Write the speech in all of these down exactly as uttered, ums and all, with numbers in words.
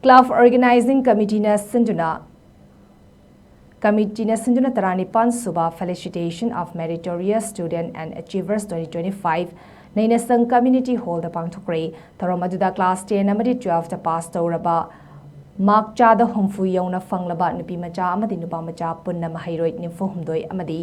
Club Organizing Committeena ꯁꯤꯟꯗꯨꯅ Committeena ꯁꯤꯟꯗꯨꯅ ꯇꯔꯥꯅꯤꯄꯥꯟ ꯁꯨꯕ Felicitation of Meritorious Student and Achievers twenty twenty-five ꯅꯩꯅꯁꯪ Community Hallꯗ ꯄꯥꯡꯊꯣꯛꯈ꯭ꯔꯦ꯫ ꯊꯧꯔꯝ ꯑꯗꯨꯗ class ten ꯑꯃꯗꯤ twelveꯇ pass ꯇꯧꯔꯕ mark ꯆꯥꯗ ꯍꯨꯝꯐꯨ ꯌꯧꯅ ꯐꯪꯂꯕ ꯅꯨꯄꯤ ꯃꯆꯥ ꯑꯃꯗꯤ ꯅꯨꯄꯥ ꯃꯆꯥ ꯄꯨꯟꯅ ꯃꯍꯩꯔꯣꯏ ꯅꯤꯐꯨ ꯍꯨꯝꯗꯣꯏ ꯑꯃꯗꯤ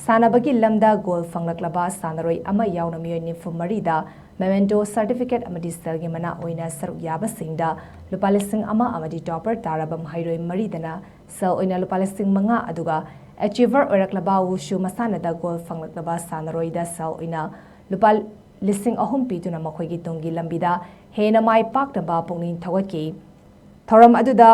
ꯁꯥꯟꯅꯕꯒꯤ ꯂꯝꯗ gold ꯐꯪꯂꯛꯂꯕ ꯁꯥꯟꯅꯔꯣꯏ ꯑꯃ ꯌꯥꯎꯅ ꯃꯤꯑꯣꯏ ꯅꯤꯐꯨ ꯃꯔꯤꯗ memento certificate ꯑꯃꯗꯤ ꯁꯦꯜꯒꯤ ꯃꯅꯥ ꯑꯣꯏꯅ ꯁꯔꯨꯛ ꯌꯥꯕꯁꯤꯡꯗ ꯂꯨꯄꯥ ꯂꯤꯁꯤꯡ ꯑꯃ ꯑꯃꯗꯤ topper ꯇꯥꯔꯕ ꯃꯍꯩꯔꯣꯏ ꯃꯔꯤꯗꯅ ꯁꯦꯜ ꯑꯣꯏꯅ ꯂꯨꯄꯥ ꯂꯤꯁꯤꯡ ꯃꯉꯥ, ꯑꯗꯨꯒ achiever ꯑꯣꯏꯔꯛꯂꯕ wushu ꯃꯁꯥꯟꯅꯗ gold ꯐꯪꯂꯛꯂꯕ ꯁꯥꯟꯅꯔꯣꯏꯗ ꯁꯦꯜ ꯑꯣꯏꯅ ꯂꯨꯄꯥ ꯂꯤꯁꯤꯡ ꯑꯍꯨꯝ ꯄꯤꯗꯨꯅ ꯃꯈꯣꯏꯒꯤ ꯇꯨꯡꯒꯤ ꯂꯝꯕꯤꯗ ꯍꯦꯟꯅ ꯃꯥꯏ ꯄꯥꯛꯅꯕ ꯄꯨꯛꯅꯤꯡ ꯊꯧꯒꯠꯈꯤ꯫ ꯊꯧꯔꯝ ꯑꯗꯨꯗ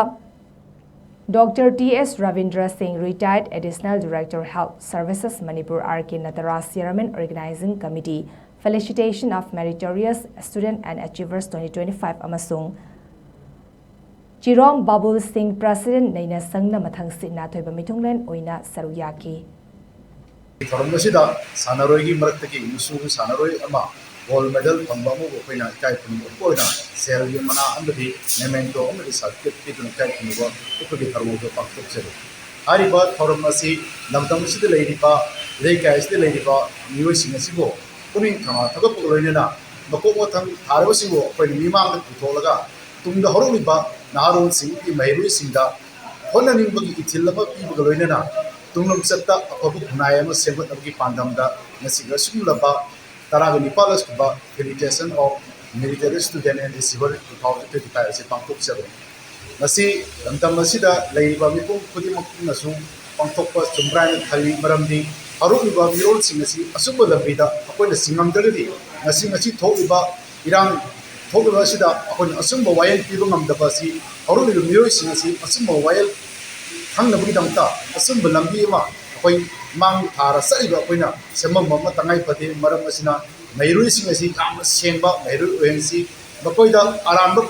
Doctor T S Ravindra Singh, Retired Additional Director, Health Services, Manipur, R K Nataraj, Chairman, Organizing Committee, Felicitation of Meritorious Student and Achievers twenty twenty-five, ꯑꯃꯁꯨꯡ ꯆꯤꯔꯣꯝ ꯕꯥꯕꯨꯜ ꯁꯤꯡ, President, ꯅꯩꯅꯁꯪꯅ ꯃꯊꯪꯁꯤꯠꯅ ꯊꯣꯏꯕ ꯃꯤꯊꯨꯡꯂꯦꯟ ꯑꯣꯏꯅ ꯁꯔꯨꯛ ꯌꯥꯈꯤ꯫ ꯊꯧꯔꯝ ꯑꯁꯤꯗ ꯁꯥꯟꯅꯔꯣꯏꯒꯤ ꯃꯔꯛꯇꯒꯤ ꯃꯨꯁꯨꯒꯤ ꯁꯥꯟꯅꯔꯣꯏ ꯑꯃ gold medal ꯐꯪꯕ ꯑꯃꯕꯨ ꯑꯩꯈꯣꯏꯅ ꯏꯀꯥꯏ ꯈꯨꯝꯅꯕ ꯑꯣꯏꯅ ꯁꯦꯜꯒꯤ ꯃꯅꯥ ꯑꯃꯗꯤ memento ꯑꯃꯗꯤ certificate ꯄꯤꯗꯨꯅ ꯏꯀꯥꯏ ꯈꯨꯝꯅꯕ ꯑꯩꯈꯣꯏꯒꯤ ꯊꯧꯔꯝ ꯑꯗꯨ ꯄꯥꯡꯊꯣꯛꯆꯔꯤ꯫ ꯍꯥꯏꯔꯤꯕ ꯊꯧꯔꯝ ꯑꯁꯤ ꯂꯝꯗꯝ ꯑꯁꯤꯗ ꯂꯩꯔꯤꯕ, ꯂꯩꯀꯥꯏ ꯑꯁꯤꯗ ꯂꯩꯔꯤꯕ ꯃꯤꯑꯣꯏꯁꯤꯡ ꯑꯁꯤꯕꯨ ꯄꯨꯛꯅꯤꯡ ꯊꯧꯅꯥ ꯊꯧꯒꯠꯄꯒ ꯂꯣꯏꯅꯅ ꯃꯀꯣꯛ ꯃꯊꯪ ꯊꯥꯔꯕꯁꯤꯡꯕꯨ ꯑꯩꯈꯣꯏꯅ ꯃꯤꯃꯥꯡꯗ ꯄꯨꯊꯣꯛꯂꯒ ꯇꯨꯡꯗ ꯍꯧꯔꯛꯂꯤꯕ ꯅꯍꯥꯔꯣꯜꯁꯤꯡꯒꯤ ꯃꯍꯩꯔꯣꯏꯁꯤꯡꯗ ꯍꯣꯠꯅꯅꯤꯡꯕꯒꯤ ꯏꯊꯤꯜ ꯑꯃ ꯄꯤꯕꯒ ꯂꯣꯏꯅꯅ ꯇꯨꯡꯂꯝꯆꯠꯇ ꯑꯐꯕ ꯈꯨꯟꯅꯥꯏ ꯑꯃ ꯁꯦꯝꯒꯠꯅꯕꯒꯤ ꯄꯥꯟꯗꯝꯗ ꯉꯁꯤꯒꯤ ꯑꯁꯤꯒꯨꯝꯂꯕ ꯇꯔꯥꯒ ꯅꯤꯄꯥꯜ ꯁꯨꯕ Felicitation of Meritorious Student and Achiever two thousand twenty-five ꯑꯁꯤ ꯄꯥꯡꯊꯣꯛꯆꯕꯅꯤ꯫ ꯃꯁꯤ ꯂꯝꯗꯝ ꯑꯁꯤꯗ ꯂꯩꯔꯤꯕ ꯃꯤꯄꯨꯝ ꯈꯨꯗꯤꯡꯃꯛꯅꯁꯨ ꯄꯥꯡꯊꯣꯛꯄ ꯆꯨꯝꯕ꯭ꯔꯥ ꯍꯥꯏꯅ ꯈꯜꯂꯤ꯫ ꯃꯔꯝꯗꯤ ꯍꯧꯔꯛꯂꯤꯕ ꯃꯤꯔꯣꯜꯁꯤꯡ ꯑꯁꯤ ꯑꯆꯨꯝꯕ ꯂꯝꯕꯤꯗ ꯑꯩꯈꯣꯏꯅ ꯆꯤꯡꯉꯝꯗ꯭ꯔꯒꯗꯤ ꯉꯁꯤ, ꯉꯁꯤ ꯊꯣꯛꯂꯤꯕ ꯏꯔꯥꯡ ꯊꯣꯛꯂꯤꯕ ꯑꯁꯤꯗ ꯑꯩꯈꯣꯏꯅ ꯑꯆꯨꯝꯕ ꯋꯥꯌꯦꯜ ꯄꯤꯕ ꯉꯝꯗꯕ ꯑꯁꯤ ꯍꯧꯔꯛꯂꯤꯕ ꯃꯤꯑꯣꯏꯁꯤꯡ ꯑꯁꯤ ꯑꯆꯨꯝꯕ ꯋꯥꯌꯦꯜ ꯈꯪꯅꯕꯒꯤꯗꯃꯛꯇ ꯑꯆꯨꯝꯕ ꯂꯝꯕꯤ ꯑꯃ ꯑꯩꯈꯣꯏ ꯃꯥꯡ ꯊꯥꯔ ꯆꯠꯂꯤꯕ ꯑꯩꯈꯣꯏꯅ ꯁꯦꯝꯕ ꯑꯃ ꯇꯉꯥꯏ ꯐꯗꯦ꯫ ꯃꯔꯝ ꯑꯁꯤꯅ ꯃꯍꯩꯔꯣꯏꯁꯤꯡ ꯑꯁꯤ ꯌꯥꯝꯅ ꯁꯦꯡꯕ ꯃꯍꯩꯔꯣꯏ ꯑꯣꯏꯍꯟꯁꯤ꯫ ꯃꯈꯣꯏꯗ ꯑꯔꯥꯟꯕ